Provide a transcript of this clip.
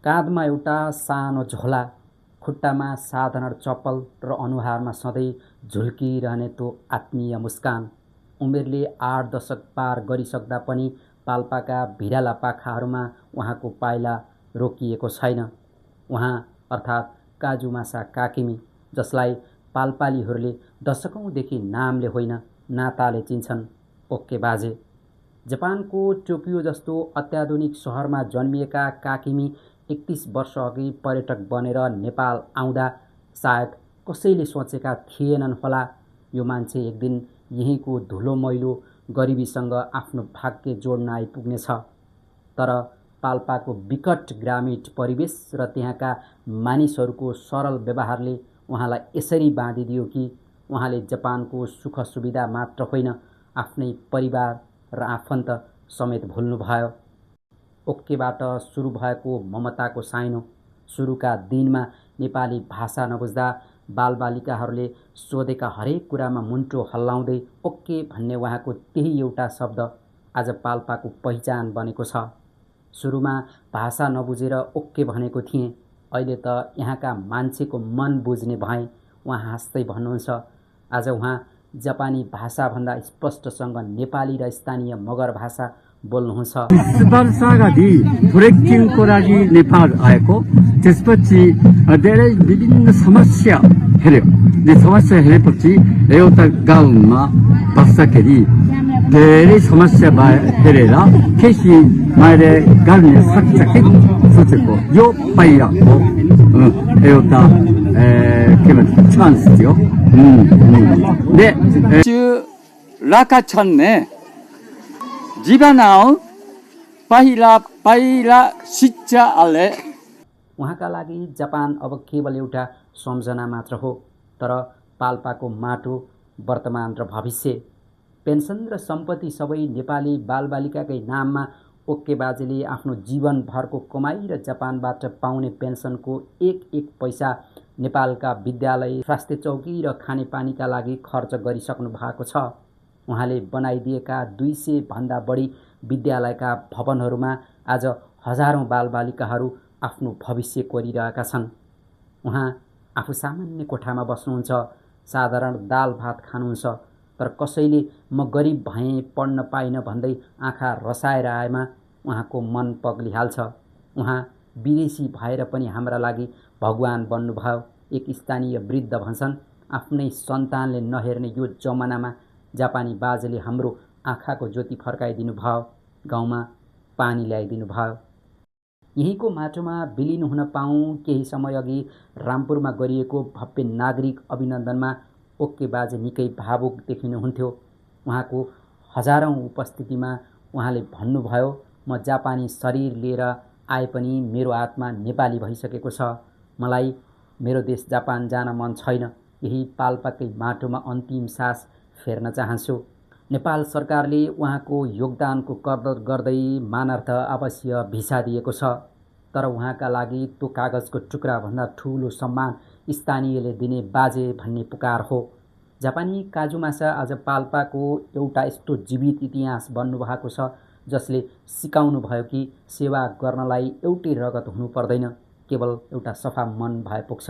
काँधमा एउटा सानो झोला, खुट्टामा साधारण चप्पल र अनुहारमा सधैँ झुल्किरहने त्यो आत्मीय मुस्कान। उमेरले 8 दशक पार गरिसक्दा पनि पाल्पाका भिराला पाखाहरूमा उहाँको पाइला रोकिएको छैन। उहाँ अर्थात् काजुमासा काकिमी, जसलाई पाल्पालीहरूले दशकौँदेखि नामले होइन नाताले चिन्छन्, ओक्के बाजे। जापानको टोकियो जस्तो अत्याधुनिक सहरमा जन्मिएका काकिमी 31 वर्ष अघि पर्यटक बनेर नेपाल आउँदा सायद कसैले सोचेका थिएनन् होला यो मान्छे एक दिन यहीँको धुलो मैलो गरिबीसँग आफ्नो भाग्य जोड्न आइपुग्नेछ। तर पाल्पाको विकट ग्रामीण परिवेश र त्यहाँका मानिसहरूको सरल व्यवहारले उहाँलाई यसरी बाँधिदियो कि उहाँले जापानको सुख सुविधा मात्र होइन, आफ्नै परिवार र आफन्त समेत भुल्नुभयो। ओक्केबाट सुरु भएको ममताको साइनो। सुरुका दिनमा नेपाली भाषा नबुझ्दा बालबालिकाहरूले सोधेका हरेक कुरामा मुन्टो हल्लाउँदै ओक्के भन्ने उहाँको त्यही एउटा शब्द आज पाल्पाको पहिचान बनेको छ। सुरुमा भाषा नबुझेर ओक्के भनेको थिएँ, अहिले त यहाँका मान्छेको मन बुझ्ने भएँ, उहाँ हाँस्दै भन्नुहुन्छ। आज उहाँ जापानी भाषाभन्दा स्पष्टसँग नेपाली र स्थानीय मगर भाषा बोल्नुहुन्छ। वर्षअगाडि ट्रेकिङको लागि नेपाल आएको, त्यसपछि धेरै विभिन्न समस्या हेऱ्यो। समस्या हेरेपछि एउटा गाउँमा बस्दाखेरि धेरै समस्या हेरेर केही मैले गर्ने सक्छ कि सोचेको यो पहिलाको एउटा के भन्छ चान्स थियो। राका छन् ने जीवन पहिला शिक्षा आले। उहाँका लागि जापान अब केवल एउटा सम्झना मात्र हो, तर पाल्पाको माटो, वर्तमान र भविष्य। पेन्सन र सम्पत्ति सबै नेपाली बालबालिकाकै नाममा ओक्के बाजेले आफ्नो जीवनभरको कमाई र जापानबाट पाउने पेन्सनको एक पैसा नेपालका विद्यालय, स्वास्थ्य चौकी र खानेपानीका लागि खर्च गरिसक्नु भएको छ। उहाँले बनाइदिएका 200 भन्दा बढी विद्यालयका भवनहरूमा आज हजारौं बालबालिकाहरू आफ्नो भविष्य कोरिरहेका छन्। उहाँ आफू सामान्य कोठामा बस्नुहुन्छ, साधारण दाल भात खानुहुन्छ, तर कसैले म गरिब भएँ, पढ्न पाइन भन्दै आँखा रसाएर आएमा उहाँको मन पग्लिहाल्छ। उहाँ विदेशी भएर पनि हाम्रा लागि भगवान बन्नुभयो। एक स्थानीय वृद्ध भन्छन्, आफ्नै सन्तानले नहेर्ने यो जमानामा जापानी बाजेले हाम्रो आँखाको ज्योति फर्काइदिनु भयो, गाउँमा पानी ल्याइदिनु भयो। यहीँको माटोमा विलिन हुन पाऊँ। केही समय अघि रामपुरमा गरिएको भव्य नागरिक अभिनन्दनमा ओक्के बाजे निकै भावुक देखिनुहुन्थ्यो। उहाँको हजारौं उपस्थितिमा उहाँले भन्नुभयो, म जापानी शरीर लिएर आए पनि मेरो आत्मा नेपाली भइसकेको छ। मलाई मेरो देश जापान जान मन छैन, यही पाल्पाकै माटोमा अन्तिम सास फेर्न चाहन्छु। नेपाल सरकारले उहाँको योगदानको कदर गर्दै मानार्थ आवासीय भिसा दिएको छ, तर उहाँका लागि त्यो कागजको टुक्राभन्दा ठुलो सम्मान स्थानीयले दिने बाजे भन्ने पुकार हो। जापानी काजुमासा आज पाल्पाको एउटा यस्तो जीवित इतिहास बन्नुभएको छ जसले सिकाउनु भयो कि सेवा गर्नलाई एउटै रगत हुनु पर्दैन, केवल एउटा सफा मन भए पुग्छ।